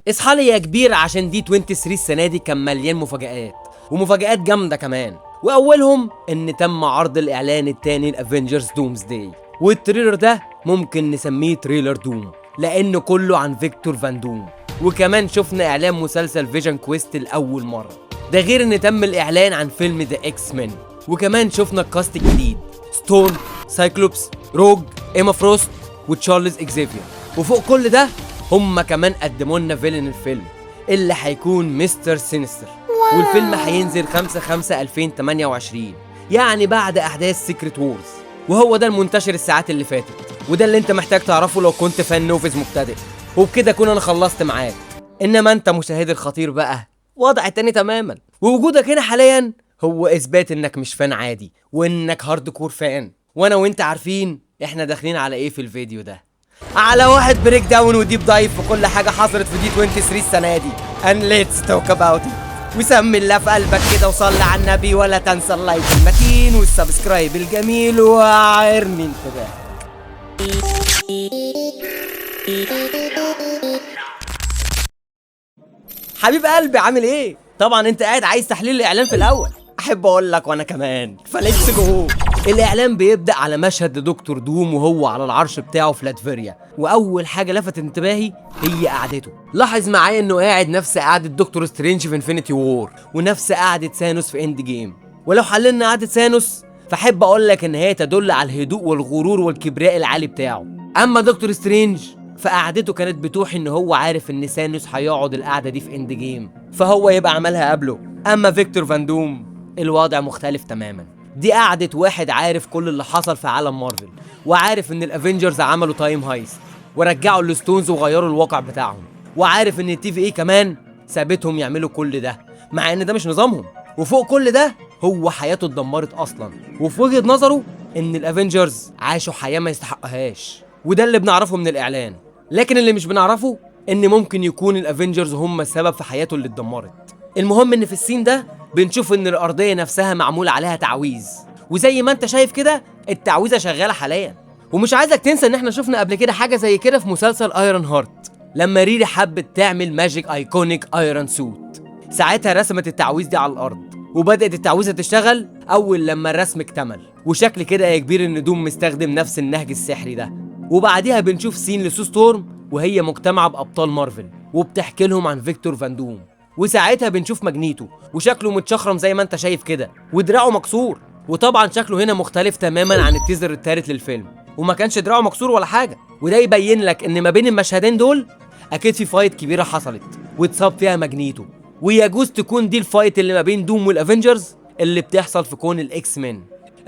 اصحى لي يا كبير، عشان D23 السنة دي كان مليان مفاجآت، ومفاجآت جامدة كمان. واولهم ان تم عرض الاعلان التاني ل Avengers Doomsday، وال trailer ده ممكن نسميه trailer Doom لانه كله عن فيكتور فان دوم. وكمان شفنا اعلان مسلسل Vision Quest لاول مرة، ده غير ان تم الاعلان عن فيلم The X-Men. وكمان شفنا ال cast الجديد: ستورم، سايكلوبس، روج، ايما فروست وتشارلز اكزيفير. وفوق كل ده هم كمان قدموا لنا villain الفيلم اللي هيكون مستر سينستر. والفيلم هينزل 5/5/2028، يعني بعد احداث Secret Wars. وهو ده المنتشر الساعات اللي فاتت، وده اللي انت محتاج تعرفه لو كنت fan novice مبتدئ. وبكده اكون انا خلصت معاك. انما انت مشاهد الخطير بقى وضع تاني تماما، ووجودك هنا حاليا هو اثبات انك مش fan عادي وانك hardcore fan. وانا وانت عارفين احنا داخلين على ايه في الفيديو ده، على واحد breakdown و deep dive في كل حاجة حصلت في D23 السنة دي. and let's talk about it. وسمي الله في قلبك كده وصلي على النبي، ولا تنسى ال like المتين وال subscribe الجميل، وعرني انتباه. حبيب قلبي عامل ايه؟ طبعا انت قاعد عايز تحليل الاعلان في الاول، احب اقول لك وانا كمان، ف let's go. الاعلان بيبدا على مشهد لدكتور دوم وهو على العرش بتاعه في لاتفيريا، واول حاجة لفت انتباهي هي قعدته. لاحظ معايا انه قاعد نفس قعدة دكتور سترينج في Infinity War ونفس قعدة ثانوس في Endgame. ولو حللنا قعدة ثانوس فاحب اقول لك ان هي تدل على الهدوء والغرور والكبرياء العالي بتاعه. اما دكتور سترينج فقعدته كانت بتوحي ان هو عارف ان ثانوس هيقعد القعدة دي في Endgame، فهو يبقى عملها قبله. اما فيكتور فان دوم الوضع مختلف تماما، دي قعدة واحد عارف كل اللي حصل في عالم مارفل، وعارف ان ال Avengers عملوا time heist ورجعوا ال stones وغيروا الواقع بتاعهم، وعارف ان ال TVA كمان سابتهم يعملوا كل ده مع ان ده مش نظامهم. وفوق كل ده هو حياته اتدمرت اصلا، وفي وجهة نظره ان ال Avengers عاشوا حياة ما يستحقهاش، وده اللي بنعرفه من الاعلان. لكن اللي مش بنعرفه ان ممكن يكون ال Avengers هم السبب في حياته اللي اتدمرت. المهم ان في ال scene ده بنشوف ان الارضية نفسها معمول عليها تعويذ، وزي ما انت شايف كده التعويذه شغالة حاليا. ومش عايزك تنسى ان احنا شفنا قبل كده حاجة زي كده في مسلسل Ironheart لما ريري حبت تعمل magic iconic iron suit، ساعتها رسمت التعويذ دي على الارض وبدات التعويذه تشتغل اول لما الرسم اكتمل. وشكل كده يا كبير ان دوم مستخدم نفس النهج السحري ده. وبعديها بنشوف scene لسو ستورم وهي مجتمعه بابطال مارفل وبتحكي لهم عن فيكتور فان دوم، وساعتها بنشوف ماجنيتو وشكله متشخرم زي ما انت شايف كده ودراعه مكسور، وطبعا شكله هنا مختلف تماما عن ال teaser التالت للفيلم وما كانش دراعه مكسور ولا حاجة. وده يبين لك ان ما بين المشهدين دول اكيد في fight كبيرة حصلت واتصاب فيها ماجنيتو، ويجوز تكون دي ال fight اللي ما بين دوم وال Avengers اللي بتحصل في كون ال X-Men.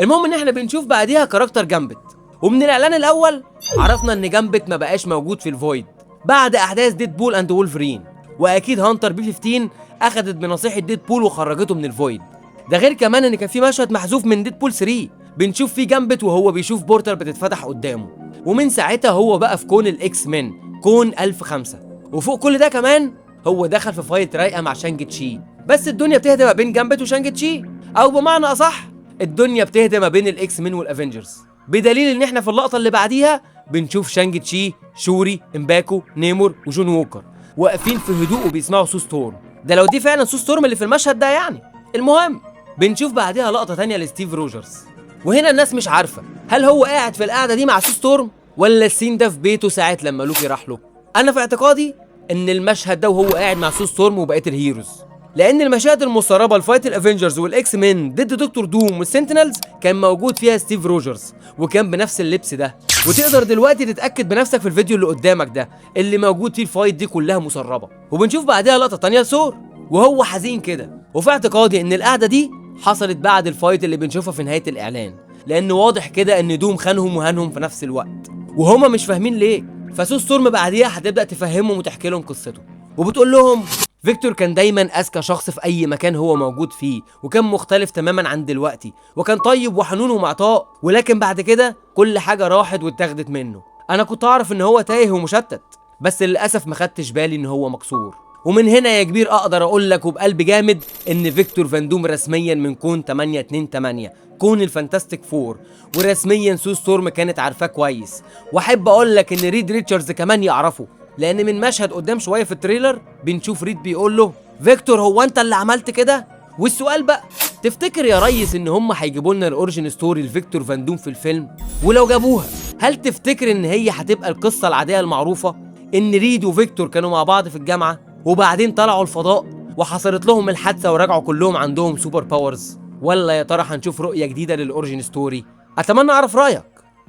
المهم ان احنا بنشوف بعديها character جامبت، ومن الاعلان الاول عرفنا ان جامبت ما بقاش موجود في ال Void بعد احداث Deadpool and Wolverine، واكيد هانتر بي 15 اخدت بنصيحة ديد بول وخرجته من ال Void. ده غير كمان ان كان في مشهد محذوف من ديد بول 3 بنشوف فيه جامبت وهو بيشوف portal بتتفتح قدامه، ومن ساعتها هو بقى في كون ال X-Men كون 1005. وفوق كل ده كمان هو دخل في fight رايقة مع شانج تشي، بس الدنيا بتهدى ما بين جامبت وشانج تشي، او بمعنى اصح الدنيا بتهدى ما بين ال X-Men وال Avengers، بدليل ان احنا في اللقطة اللي بعديها بنشوف شانج تشي، شوري، امباكو، نيمور وجون ووكر واقفين في هدوء وبيسمعوا سو ستورم. ده لو دي فعلا سو ستورم اللي في المشهد ده يعني. المهم بنشوف بعدها لقطة تانية لستيف روجرز، وهنا الناس مش عارفه هل هو قاعد في القعدة دي مع سو ستورم ولا ال scene ده في بيته ساعة لما لوكي راح له. انا في اعتقادي ان المشهد ده وهو قاعد مع سو ستورم وبقية ال heroes، لان المشاهد المسربه ل fight ال Avengers وال X-Men ضد دكتور دوم وال Sentinels كان موجود فيها ستيف روجرز وكان بنفس اللبس ده. وتقدر دلوقتي تتاكد بنفسك في الفيديو اللي قدامك ده اللي موجود فيه ال fight دي كلها مسربه. وبنشوف بعدها لقطة تانية لثور وهو حزين كده، وفي اعتقادي ان القعدة دي حصلت بعد ال fight اللي بنشوفها في نهاية الاعلان، لان واضح كده ان دوم خانهم وهانهم في نفس الوقت وهما مش فاهمين ليه. فسو ستورم بعديها هتبدا تفهمهم وتحكي لهم قصته، وبتقول لهم فيكتور كان دايما اذكى شخص في اي مكان هو موجود فيه، وكان مختلف تماما عن دلوقتي، وكان طيب وحنون ومعطاء، ولكن بعد كده كل حاجة راحت واتاخدت منه. انا كنت اعرف ان هو تايه ومشتت، بس للاسف ما خدتش بالي ان هو مكسور. ومن هنا يا كبير اقدر اقول لك وبقلب جامد ان فيكتور فان دوم رسميا من كون 828، كون ال Fantastic Four، ورسميا سو ستورم كانت عارفاه كويس. واحب اقول لك ان ريد ريتشاردز كمان يعرفه. لان من مشهد قدام شوية في ال trailer بنشوف ريد بيقول له فيكتور هو انت اللي عملت كده؟ والسؤال بقى، تفتكر يا ريس ان هم هيجيبوا لنا ال origin story لفيكتور فان دوم في الفيلم؟ ولو جابوها هل تفتكر ان هي هتبقى القصة العادية المعروفة ان ريد وفيكتور كانوا مع بعض في الجامعة وبعدين طلعوا الفضاء وحصلت لهم الحادثة ورجعوا كلهم عندهم super powers؟ ولا يا ترى هنشوف رؤية جديدة لل origin story؟ اتمنى اعرف رايك.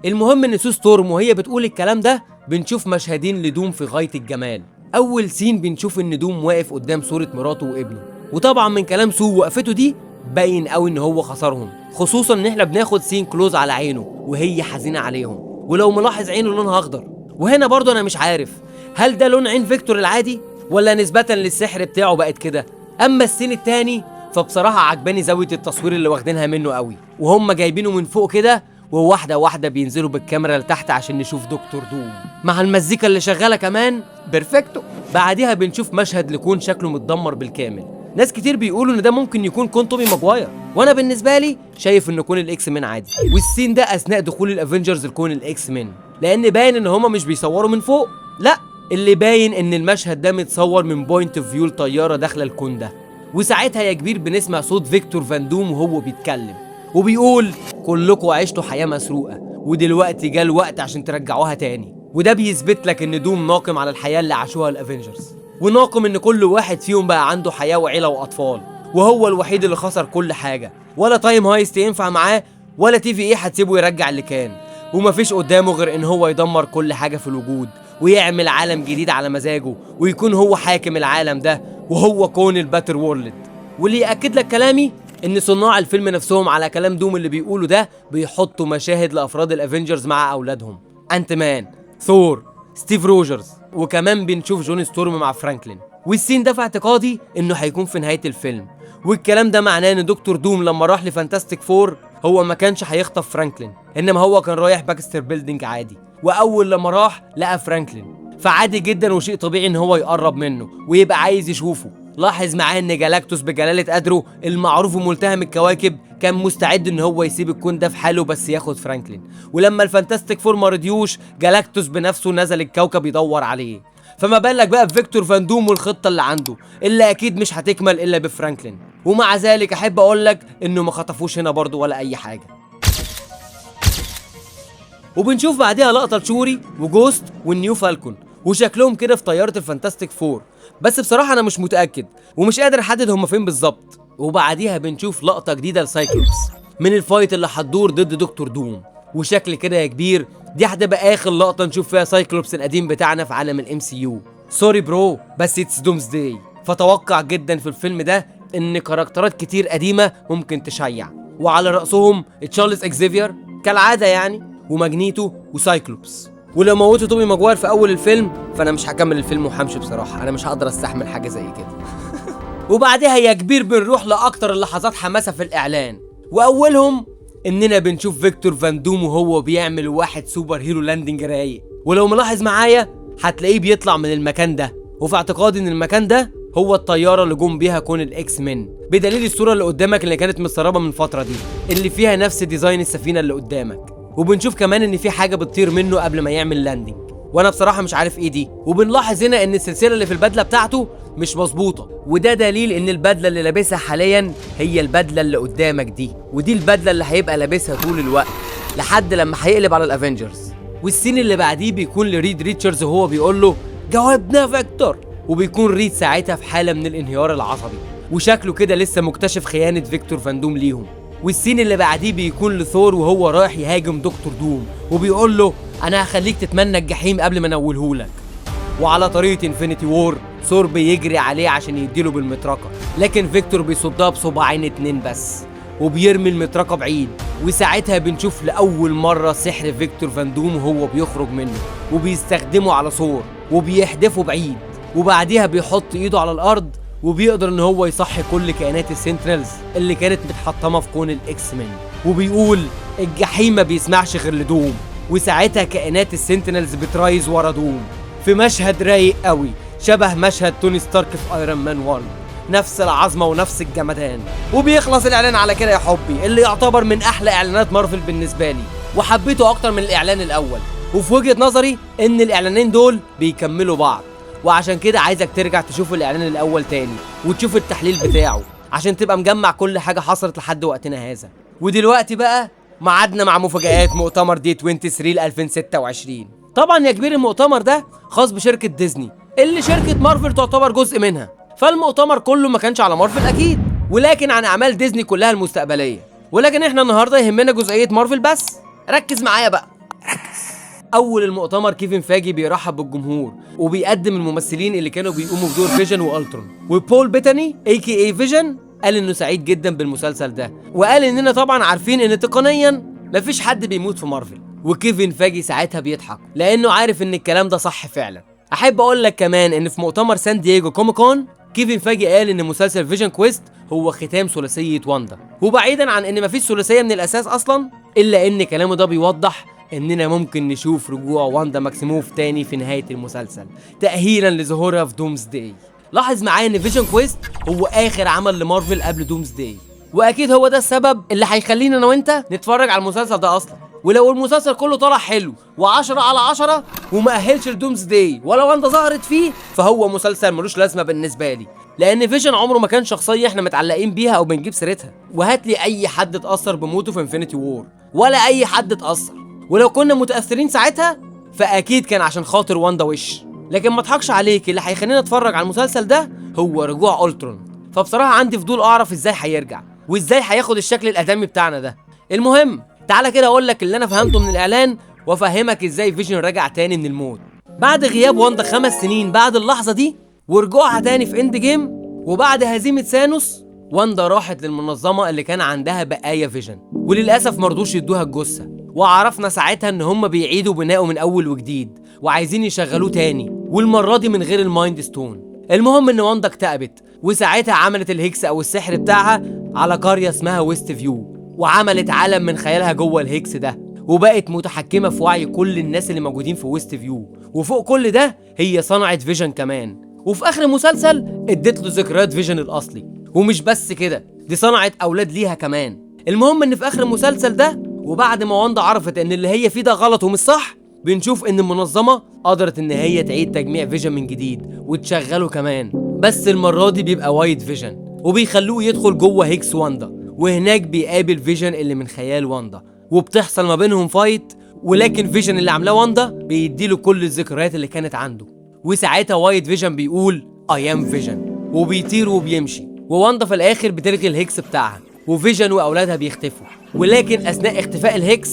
المهم ان سو ستورم وهي بتقول الكلام ده بنشوف مشهدين لدوم في غاية الجمال. اول scene بنشوف ان دوم واقف قدام صوره مراته وابنه، وطبعا من كلام سو وقفته دي باين قوي ان هو خسرهم، خصوصا ان احنا بناخد scene close على عينه وهي حزينة عليهم، ولو ملاحظ عينه لونها اخضر. وهنا برضه انا مش عارف هل ده لون عين فيكتور العادي ولا نسبة للسحر بتاعه بقت كده. اما ال scene التاني فبصراحة عجباني زاوية التصوير اللي واخدينها منه قوي، وهم جايبينه من فوق كده وواحدة واحدة بينزلوا بالكاميرا لتحت عشان نشوف دكتور دوم مع المزيكا اللي شغالة كمان perfecto. بعديها بنشوف مشهد لكون شكله متدمر بالكامل. ناس كتير بيقولوا ان ده ممكن يكون كون توبي ماجواير، وانا بالنسبة لي شايف ان كون الاكس مان عادي. وال scene ده اثناء دخول ال Avengers لكون الاكس مان، لان باين ان هما مش بيصوروا من فوق، لا اللي باين ان المشهد ده متصور من point of view لطياره داخله الكون ده. وساعتها يا كبير بنسمع صوت فيكتور فان دوم وهو بيتكلم وبيقول كلكم عشتوا حياة مسروقه ودلوقتي جه الوقت عشان ترجعوها تاني. وده بيثبت لك ان دوم ناقم على الحياة اللي عاشوها ال Avengers، وناقم ان كل واحد فيهم بقى عنده حياة وعيلة واطفال، وهو الوحيد اللي خسر كل حاجة، ولا time heist ينفع معاه ولا TVA هتسيبه يرجع اللي كان، ومفيش قدامه غير ان هو يدمر كل حاجة في الوجود ويعمل عالم جديد على مزاجه ويكون هو حاكم العالم ده وهو كون ال Battleworld. واللي يأكد لك كلامي ان صناع الفيلم نفسهم على كلام دوم اللي بيقوله ده بيحطوا مشاهد لافراد ال Avengers مع اولادهم، انت مان، ثور، ستيف روجرز، وكمان بنشوف جوني ستورم مع فرانكلين. وال scene ده في اعتقادي انه هيكون في نهاية الفيلم، والكلام ده معناه ان دكتور دوم لما راح ل Fantastic Four هو ما كانش هيخطف فرانكلين، انما هو كان رايح Baxter Building عادي، واول لما راح لقى فرانكلين، فعادي جدا وشيء طبيعي ان هو يقرب منه ويبقى عايز يشوفه. لاحظ معاه ان جالاكتوس بجلالة قدره المعروف وملتهم الكواكب كان مستعد ان هو يسيب الكون ده في حاله بس ياخد فرانكلين، ولما ال Fantastic Four ما رضيوش جالاكتوس بنفسه نزل الكوكب يدور عليه. فما بالك بقى بفيكتور فان دوم والخطة اللي عنده اللي اكيد مش هتكمل الا بفرانكلين. ومع ذلك احب اقول لك انه ما خطفوش هنا برضو ولا اي حاجة. وبنشوف بعديها لقطة لشوري وجوست وال New Falcon وشكلهم كده في طيارة ال Fantastic Four، بس بصراحة انا مش متاكد ومش قادر احدد هما فين بالظبط. وبعديها بنشوف لقطة جديدة لسايكلوبس من ال fight اللي هتدور ضد دكتور دوم، وشكل كده يا كبير دي هتبقى اخر لقطة نشوف فيها سايكلوبس القديم بتاعنا في عالم ال MCU. sorry bro بس it's doomsday. فتوقع جدا في الفيلم ده ان كاركترات كتير قديمة ممكن تشيع، وعلى راسهم تشارلز اكزيفير كالعادة يعني، وماجنيتو وسايكلوبس. ولو موتوا توبي ماجواير في اول الفيلم فانا مش هكمل الفيلم وهمشي بصراحة، انا مش هقدر استحمل حاجة زي كده. وبعدها يا كبير بنروح لاكتر اللحظات حماسه في الاعلان، واولهم اننا بنشوف فيكتور فان دوم وهو بيعمل واحد super hero landing رايق، ولو ملاحظ معايا هتلاقيه بيطلع من المكان ده، وفي اعتقادي ان المكان ده هو الطيارة اللي جم بيها كون الاكس مان، بدليل الصورة اللي قدامك اللي كانت متسربه من فترة دي اللي فيها نفس design السفينة اللي قدامك. وبنشوف كمان ان في حاجة بتطير منه قبل ما يعمل landing، وانا بصراحة مش عارف ايه دي. وبنلاحظ هنا ان السلسلة اللي في البدلة بتاعته مش مظبوطة، وده دليل ان البدلة اللي لابسها حاليا هي البدلة اللي قدامك دي، ودي البدلة اللي هيبقى لابسها طول الوقت لحد لما هيقلب على ال Avengers. وال scene اللي بعديه بيكون لريد ريتشاردز وهو بيقول له جاوبنا فيكتور، وبيكون ريد ساعتها في حاله من الانهيار العصبي وشكله كده لسه مكتشف خيانة فيكتور فان دوم ليهم. وال scene اللي بعديه بيكون لثور وهو رايح يهاجم دكتور دوم وبيقول له انا هخليك تتمنى الجحيم قبل ما انولهولك. وعلى طريقه Infinity War ثور بيجري عليه عشان يديله بالمطرقه، لكن فيكتور بيصدها بصباعين اتنين بس وبيرمي المطرقة بعيد. وساعتها بنشوف لاول مرة سحر فيكتور فان دوم وهو بيخرج منه وبيستخدمه على ثور وبيحدفه بعيد، وبعديها بيحط ايده على الارض وبيقدر ان هو يصحي كل كائنات ال Sentinels اللي كانت متحطمه في كون الاكس مان، وبيقول الجحيم ما بيسمعش غير لدوم. وساعتها كائنات ال Sentinels بت rise ورا دوم في مشهد رايق قوي شبه مشهد توني ستارك في Iron Man 1، نفس العظمة ونفس الجمدان. وبيخلص الاعلان على كده يا حبي، اللي يعتبر من احلى اعلانات مارفل بالنسبة لي، وحبيته اكتر من الاعلان الاول. وفي وجهه نظري ان الاعلانين دول بيكملوا بعض، وعشان كده عايزك ترجع تشوف الاعلان الاول تاني وتشوف التحليل بتاعه عشان تبقى مجمع كل حاجة حصلت لحد وقتنا هذا. ودلوقتي بقى ميعادنا مع مفاجآت مؤتمر D23 2026. طبعا يا كبير المؤتمر ده خاص بشركه ديزني اللي شركة مارفل تعتبر جزء منها، فالمؤتمر كله ما كانش على مارفل اكيد، ولكن عن اعمال ديزني كلها المستقبلية. ولكن احنا النهارده يهمنا جزئية مارفل بس. ركز معايا بقى. اول المؤتمر كيفن فاجي بيرحب بالجمهور وبيقدم الممثلين اللي كانوا بيقوموا بدور فيجن والترون، وبول بيتاني AKA فيجن قال انه سعيد جدا بالمسلسل ده، وقال اننا طبعا عارفين ان تقنيا مفيش حد بيموت في مارفل. وكيفن فاجي ساعتها بيضحك لانه عارف ان الكلام ده صح فعلا. احب اقول لك كمان ان في مؤتمر سان دييجو كوميك كون كيفن فاجي قال ان مسلسل فيجن كويست هو ختام ثلاثية واندا، وبعيدا عن ان مفيش ثلاثية من الاساس اصلا، الا ان كلامه ده بيوضح اننا ممكن نشوف رجوع واندا ماكسيموف تاني في نهاية المسلسل تاهيلا لظهورها في دومز داي. لاحظ معايا ان فيجن كويست هو اخر عمل لمارفل قبل دومز داي، واكيد هو ده السبب اللي هيخلينا انا وانت نتفرج على المسلسل ده اصلا. ولو المسلسل كله طلع حلو و10 على 10 وما اهلش لدومز داي ولا واندا ظهرت فيه، فهو مسلسل ملوش لازمه بالنسبة لي، لان فيجن عمره ما كان شخصية احنا متعلقين بيها او بنجيب سيرتها. وهات لي اي حد اتاثر بموته في انفينيتي وور، ولا اي حد اتاثر. ولو كنا متاثرين ساعتها فاكيد كان عشان خاطر واندا وش. لكن ما اضحكش عليك، اللي هيخلينا اتفرج على المسلسل ده هو رجوع الترون. فبصراحة عندي فضول اعرف ازاي هيرجع وازاي هياخد الشكل الادمي بتاعنا ده. المهم تعالى كده اقول لك اللي انا فهمته من الاعلان وافهمك ازاي فيجن رجع تاني من الموت بعد غياب واندا 5 سنين بعد اللحظة دي ورجوعها تاني في اند جيم. وبعد هزيمة ثانوس، واندا راحت للمنظمة اللي كان عندها بقايا فيجن، وللاسف مرضوش يدوها الجثه. وعرفنا ساعتها ان هم بيعيدوا بنائه من اول وجديد وعايزين يشغلوه تاني، والمرة دي من غير ال mind stone. المهم ان واندا اكتئبت، وساعتها عملت ال hex او السحر بتاعها على قرية اسمها ويست فيو، وعملت عالم من خيالها جوه ال hex ده، وبقت متحكمه في وعي كل الناس اللي موجودين في ويست فيو. وفوق كل ده هي صنعت فيجن كمان، وفي اخر المسلسل اديت له ذكريات فيجن الاصلي. ومش بس كده، دي صنعت اولاد ليها كمان. المهم ان في اخر المسلسل ده وبعد ما واندا عرفت ان اللي هي فيه ده غلط ومش صح، بنشوف ان المنظمة قدرت ان هي تعيد تجميع فيجن من جديد وتشغله كمان، بس المرة دي بيبقى وايت فيجن، وبيخلوه يدخل جوه hex واندا، وهناك بيقابل فيجن اللي من خيال واندا، وبتحصل ما بينهم fight. ولكن فيجن اللي عاملاه واندا بيديله كل الذكريات اللي كانت عنده، وساعتها وايت فيجن بيقول I am Vision وبيطير وبيمشي. وواندا في الاخر بتلغي ال hex بتاعها، وفيجن واولادها بيختفوا. ولكن اثناء اختفاء ال hex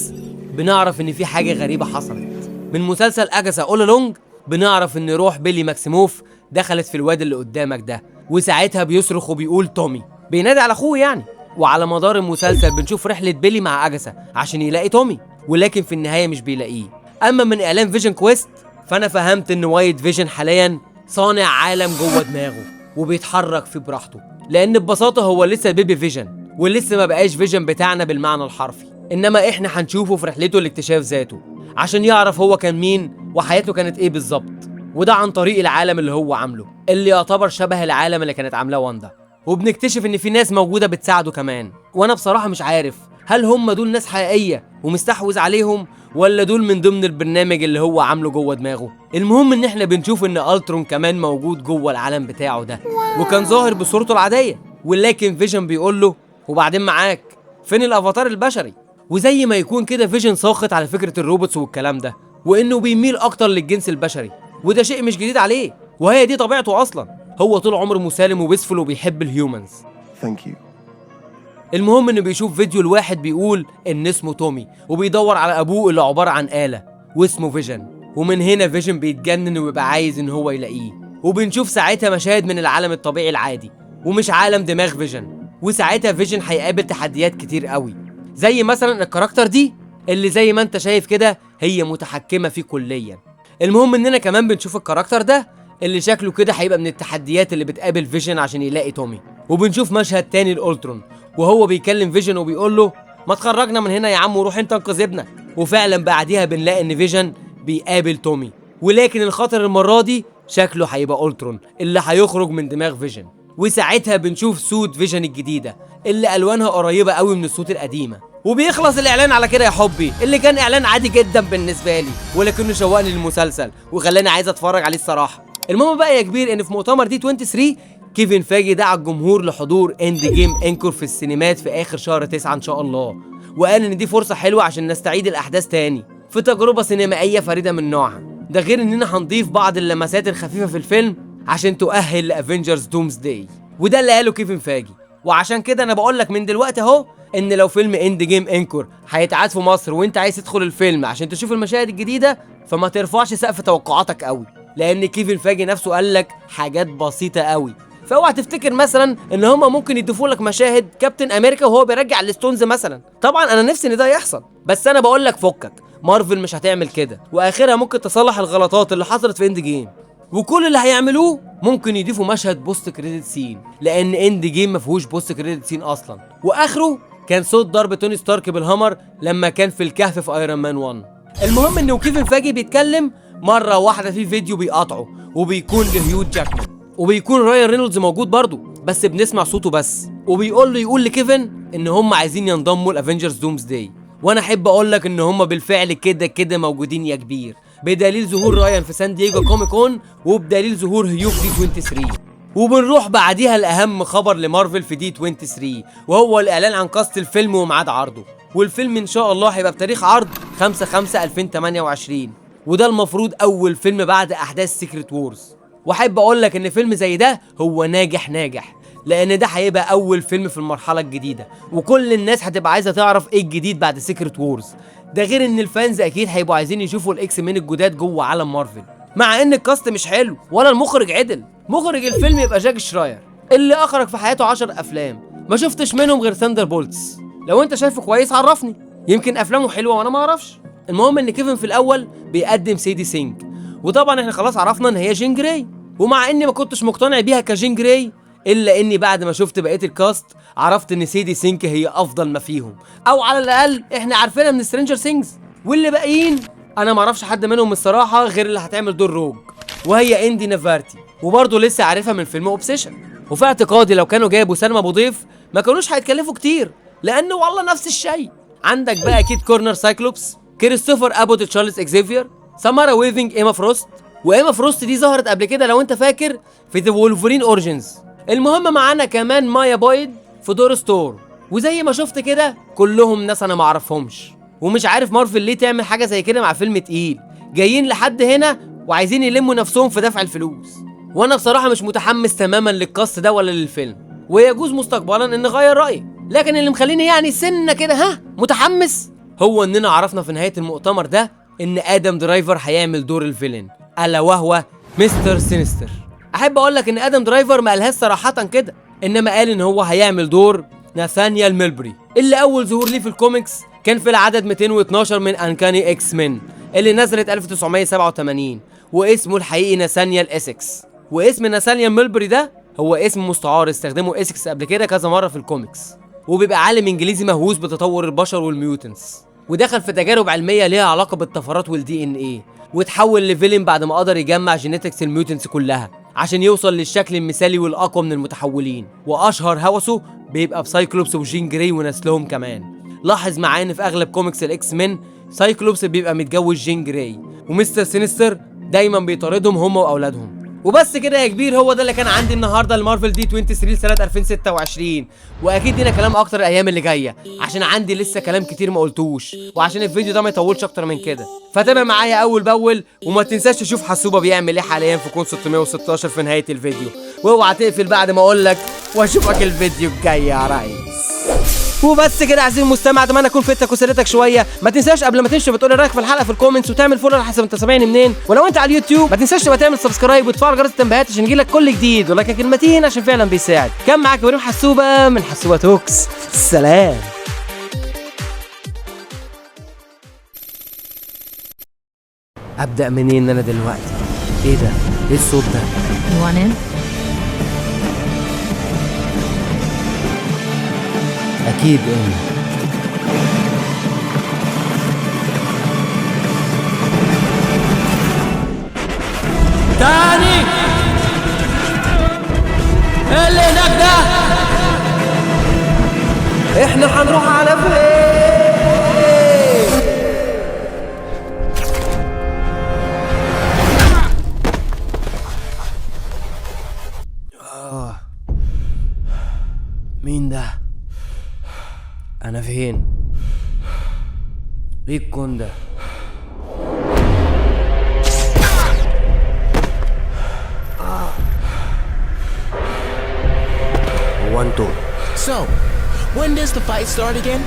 بنعرف ان في حاجة غريبة حصلت. من مسلسل اجاسا اول الونج بنعرف ان روح بيلي ماكسيموف دخلت في الواد اللي قدامك ده، وساعتها بيصرخ وبيقول تومي، بينادي على اخوه يعني. وعلى مدار المسلسل بنشوف رحله بيلي مع اجاسا عشان يلاقي تومي، ولكن في النهاية مش بيلاقيه. اما من اعلان فيجن كويست فانا فهمت ان وايت فيجن حاليا صانع عالم جوه دماغه وبيتحرك فيه براحته، لان ببساطة هو لسه baby فيجن ولسه ما بقاش فيجن بتاعنا بالمعنى الحرفي، انما احنا هنشوفه في رحلته لاكتشاف ذاته عشان يعرف هو كان مين وحياته كانت ايه بالظبط، وده عن طريق العالم اللي هو عامله اللي يعتبر شبه العالم اللي كانت عاملاه واندا. وبنكتشف ان في ناس موجودة بتساعده كمان، وانا بصراحة مش عارف هل هم دول ناس حقيقية ومستحوذ عليهم ولا دول من ضمن البرنامج اللي هو عامله جوه دماغه. المهم ان احنا بنشوف ان الترون كمان موجود جوه العالم بتاعه ده، وكان ظاهر بصورته العاديه، ولكن فيجن بيقول له وبعدين معاك، فين الافاتار البشري؟ وزي ما يكون كده فيجن ساخط على فكرة ال robots والكلام ده، وانه بيميل اكتر للجنس البشري، وده شيء مش جديد عليه وهي دي طبيعته اصلا، هو طول عمره مسالم و peaceful وبيحب ال humans. Thank you. المهم انه بيشوف فيديو لواحد بيقول ان اسمه تومي وبيدور على ابوه اللي عبارة عن آلة واسمه فيجن، ومن هنا فيجن بيتجنن وبيبقى عايز ان هو يلاقيه. وبنشوف ساعتها مشاهد من العالم الطبيعي العادي ومش عالم دماغ فيجن، وساعتها فيجن هيقابل تحديات كتير قوي، زي مثلا ال character دي اللي زي ما انت شايف كده هي متحكمه فيه كليا. المهم اننا كمان بنشوف ال character ده اللي شكله كده هيبقى من التحديات اللي بتقابل فيجن عشان يلاقي تومي. وبنشوف مشهد تاني لأولترون وهو بيكلم فيجن وبيقول له ما تخرجنا من هنا يا عم وروح انت انقذ ابنك. وفعلا بعديها بنلاقي ان فيجن بيقابل تومي، ولكن الخطر المرة دي شكله هيبقى أولترون اللي هيخرج من دماغ فيجن. وساعتها بنشوف suit فيجن الجديدة اللي الوانها قريبه قوي من ال suit القديمه. وبيخلص الاعلان على كده يا حبي، اللي كان اعلان عادي جدا بالنسبة لي، ولكنه شوقني للمسلسل وخلاني عايز اتفرج عليه الصراحة. المهم بقى يا كبير ان في مؤتمر D23 كيفن فاجي دعا الجمهور لحضور Endgame Encore في السينمات في اخر شهر 9 ان شاء الله، وقال ان دي فرصة حلوة عشان نستعيد الاحداث تاني في تجربه سينمائية فريدة من نوعها. ده غير اننا هنضيف بعض اللمسات الخفيفة في الفيلم عشان تؤهل ل Avengers Doomsday، وده اللي قاله كيفن فاجي. وعشان كده انا بقول لك من دلوقتي اهو ان لو فيلم Endgame Encore هيتعاد في مصر وانت عايز تدخل الفيلم عشان تشوف المشاهد الجديدة، فما ترفعش سقف توقعاتك قوي، لان كيفن فاجي نفسه قال لك حاجات بسيطة قوي. فاوعى تفتكر مثلا ان هما ممكن يضيفوا لك مشاهد كابتن امريكا وهو بيرجع ال stones مثلا. طبعا انا نفسي ان ده يحصل، بس انا بقول لك فكك، مارفل مش هتعمل كده، واخرها ممكن تصلح الغلطات اللي حصلت في Endgame، وكل اللي هيعملوه ممكن يضيفوا مشهد post credit scene، لان Endgame ما فيهوش post credit scene اصلا، واخره كان صوت ضرب توني ستارك بال hammer لما كان في الكهف في Iron Man 1. المهم ان كيفن فاجي بيتكلم مرة واحدة في فيديو بيقاطعه، وبيكون لهيو جاكمان، وبيكون رايان رينولدز موجود برضه بس بنسمع صوته بس، وبيقول له يقول لكيفن ان هم عايزين ينضموا ل Avengers Doomsday. وانا احب اقول لك ان هم بالفعل كده كده موجودين يا كبير، بدليل ظهور رايان في سان دييجو Comic Con، وبدليل ظهور هيو في D23. وبنروح بعديها لاهم خبر لمارفل في D23، وهو الاعلان عن cast الفيلم وميعاد عرضه. والفيلم ان شاء الله هيبقى بتاريخ عرض 5/5/2028، وده المفروض اول فيلم بعد احداث Secret Wars. واحب اقول لك ان فيلم زي ده هو ناجح ناجح، لان ده هيبقى اول فيلم في المرحلة الجديدة، وكل الناس هتبقى عايزه تعرف ايه الجديد بعد Secret Wars. ده غير ان ال fans اكيد هيبقوا عايزين يشوفوا ال X-Men الجداد جوه عالم مارفل، مع ان ال cast مش حلو ولا المخرج عدل. مخرج الفيلم يبقى جاك شراير اللي اخرج في حياته 10 افلام ما شفتش منهم غير Thunderbolts. لو انت شايفه كويس عرفني، يمكن افلامه حلوة وانا ما اعرفش. المهم ان كيفن في الاول بيقدم سيدي سينك، وطبعا احنا خلاص عرفنا ان هي جين جراي، ومع اني ما كنتش مقتنع بيها كجين جراي، الا اني بعد ما شفت بقية ال cast عرفت ان سيدي سينك هي افضل ما فيهم، او على الاقل احنا عارفينها من Stranger Things. واللي باقيين انا ما اعرفش حد منهم الصراحة غير اللي هتعمل دور روج، وهي اندي نافارتي، وبرضه لسه عارفها من فيلم Obsession. وفي اعتقادي لو كانوا جابوا سلمى ابو ضيف ما كانوش هيتكلفوا كتير، لانه والله نفس الشيء. عندك بقى كيت كورنر سايكلوبس، كريستوفر ابوت تشارلز اكزيفير، سامارا ويفنج ايما فروست، وايما فروست دي ظهرت قبل كده لو انت فاكر في The Wolverine Origins. المهم معانا كمان مايا بويد في دور ستور، وزي ما شفت كده كلهم ناس انا ما اعرفهمش، ومش عارف مارفل ليه تعمل حاجة زي كده مع فيلم تقيل. جايين لحد هنا وعايزين يلموا نفسهم في دفع الفلوس، وانا بصراحة مش متحمس تماما لل cast ده ولا للفيلم، ويجوز مستقبلا ان اغير رايي. لكن اللي مخليني يعني سنة كده ها متحمس هو اننا عرفنا في نهاية المؤتمر ده ان ادم درايفر هيعمل دور ال villain، الا وهو مستر سينستر. احب اقول لك ان ادم درايفر ما قالهاش صراحة كده، انما قال ان هو هيعمل دور ناثانيال ميلبري، اللي اول ظهور ليه في الكوميكس كان في العدد 212 من Uncanny X-Men اللي نزلت 1987، واسمه الحقيقي ناثانيال اسكس. واسم ناثانيال ميلبري ده هو اسم مستعار استخدمه اسكس قبل كده كذا مرة في الكوميكس، وبيبقى عالم انجليزي مهووس بتطور البشر وال mutants، ودخل في تجارب علمية ليها علاقة بالطفرات وال DNA، وتحول ل villain بعد ما قدر يجمع genetics ال mutants كلها عشان يوصل للشكل المثالي والاقوى من المتحولين. واشهر هوسه بيبقى بسايكلوبس وجين جراي ونسلهم كمان. لاحظ معايا ان في اغلب comics ال X-Men سايكلوبس بيبقى متجوز جين جراي، ومستر سينستر دايما بيطاردهم هم واولادهم. وبس كده يا كبير، هو ده اللي كان عندي النهارده المارفل D23 سنة 2026، واكيد لينا كلام اكتر الايام اللي جاية عشان عندي لسه كلام كتير ما قلتوش، وعشان الفيديو ده ما يطولش اكتر من كده. فتابع معايا اول باول، وما تنساش تشوف حسوبه بيعمل ايه حاليا في كون 616 في نهاية الفيديو، واوعى تقفل بعد ما اقول لك، واشوفك الفيديو الجاي يا ريس. وبس كده عزيزي المستمع، اتمنى اكون فدتك وسليتك شوية. ما تنساش قبل ما تمشي بتقول رايك في الحلقة في ال comments، وتعمل follow على حسب انت سامعني منين، ولو انت على اليوتيوب ما تنساش تبقى تعمل subscribe وتفعل جرس التنبيهات عشان يجيلك كل جديد، ولايكك المتين عشان فعلا بيساعد. كان معاك ابراهيم حسوبه من حسوبه Talks، سلام. ابدا منين انا دلوقتي؟ ايه ده؟ ايه الصوت ده؟ You want in? اكيد إن. تاني ايه اللي هناك ده؟ احنا هنروح على فين؟ مين ده؟ انا فين؟ ايه الكون ده؟ هو انتوا So, when does the fight start again?